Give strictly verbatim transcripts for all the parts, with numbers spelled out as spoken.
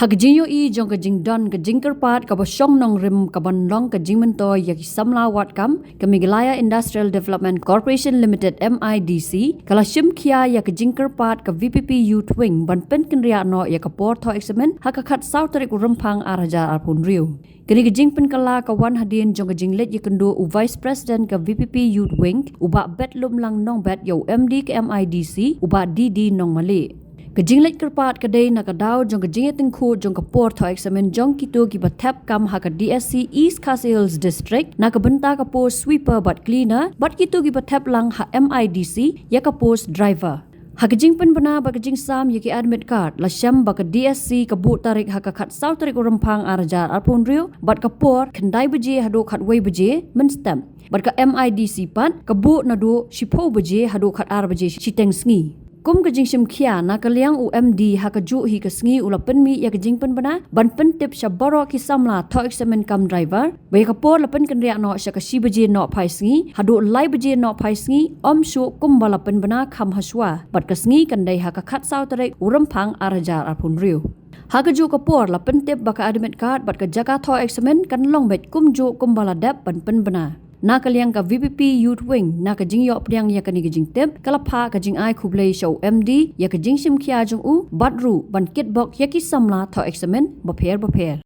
Ha ka jingïohi jong ka jingdon ka jingkyrpad kaba shong nongrim kaban long ka jingmyntoi ïa ki samla wad kam, ka Meghalaya Industrial Development Corporation Limited, M I D C, ka la shim khia ïa ka jingkyrpad ka V P P Youth Wing ban pynkynriah noh ïa ka por thoh eksamin ha ka khatsaw tarik u Rymphang ar hajar arphew hynriew. Kane ka jingpynkylla ka wan hadien jong ka jingleit ïakynduh u Vice President ka V P P Youth Wing, u Bah Betlumlang Nongbet, ïa u M D ka M I D C, u Bah D D Nongmalieh. Ka jingleit kyrpad ka dei na ka daw jong ka jingïatyngkhuh jong ka por thoh eksamin jong kito kiba thep kam ha ka D S C East Khasi Hills District na ka bynta ka post sweeper bad cleaner, bad kito kiba thep lang ha M I D C ïa ka post driver. Ha ka jingpynbna bad ka jingsam ïa ki admit card, la shem ba ka D S C ka buh tarik ha ka khatsaw tarik u Rymphang ar hajar arphew hynriew, bad ka por khyndai baje haduh khatwei baje mynstep. Bad ka M I D C pat ka buh naduh shiphew baje haduh khatar baje shiteng sngi. Kum ka jingshim khia, na ka liang u M D, ha kajuh hi ka sngi u la pynmih ïa ka jingpynbna ban pyntip sha baroh ki samla thoh eksamin kam driver ba ïa ka por la pynkynriah noh sha ka shi baje nohphai sngi haduh lai baje nohphai sngi, ym shuh kumba la pynbna kham hashwa, bad ka sngi kan dei ha ka khatsaw tarik u Rymphang ar hajar arphew hynriew. Ha kajuh ka por la pyntip ba ka admit card bad ka jaka thoh eksamin kan long beit kumjuh kumba la dep ban pynbna. Na ka liang ka V P P Youth Wing, na ka jingïoh pdiang ïa kane ka jingtip, ka la phah ka jingai khublei sha u M D ïa ka jingshim khia jong u, bad ruh ban kitbok ïa ki samla thoh eksamin bapher bapher.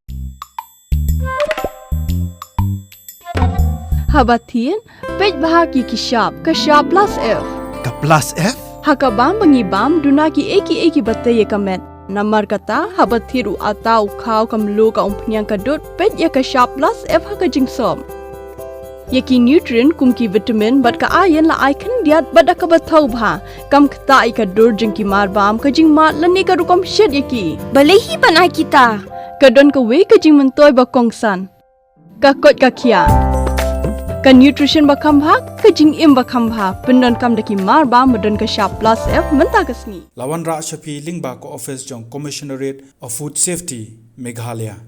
Haba thied, peit bha ïa ki shap, ka shap plus F. Ka plus F? Ha ka bam ba ngi bam, duna kiei kiei kiba tei ïa ka met. Namar kata, haba thied u atta, u khaw, ka mluh, ka umphniang, ka dud, peit ïa ka shap plus F ha ka jingsop. Ïa ki nutrient kum ki vitamin bad ka iron la ai khyndiat bad da kaba thaw bha. Kam ktah ïa ka dur jong ki marbam, ka jingmad lane ka rukom shet ïa ki. Balei hi ban ai kita? Ka don kawei ka jingmyntoi ba kongsan. Ka koit ka khiah. Ka nutrition ba kham bha, ka jingim ba kham bha. Pyndonkam da ki marbam ba don ka shap plus F mynta ka sngi. La wanrah sha phi lyngba ka office jong Commissionerate of Food Safety, Meghalaya.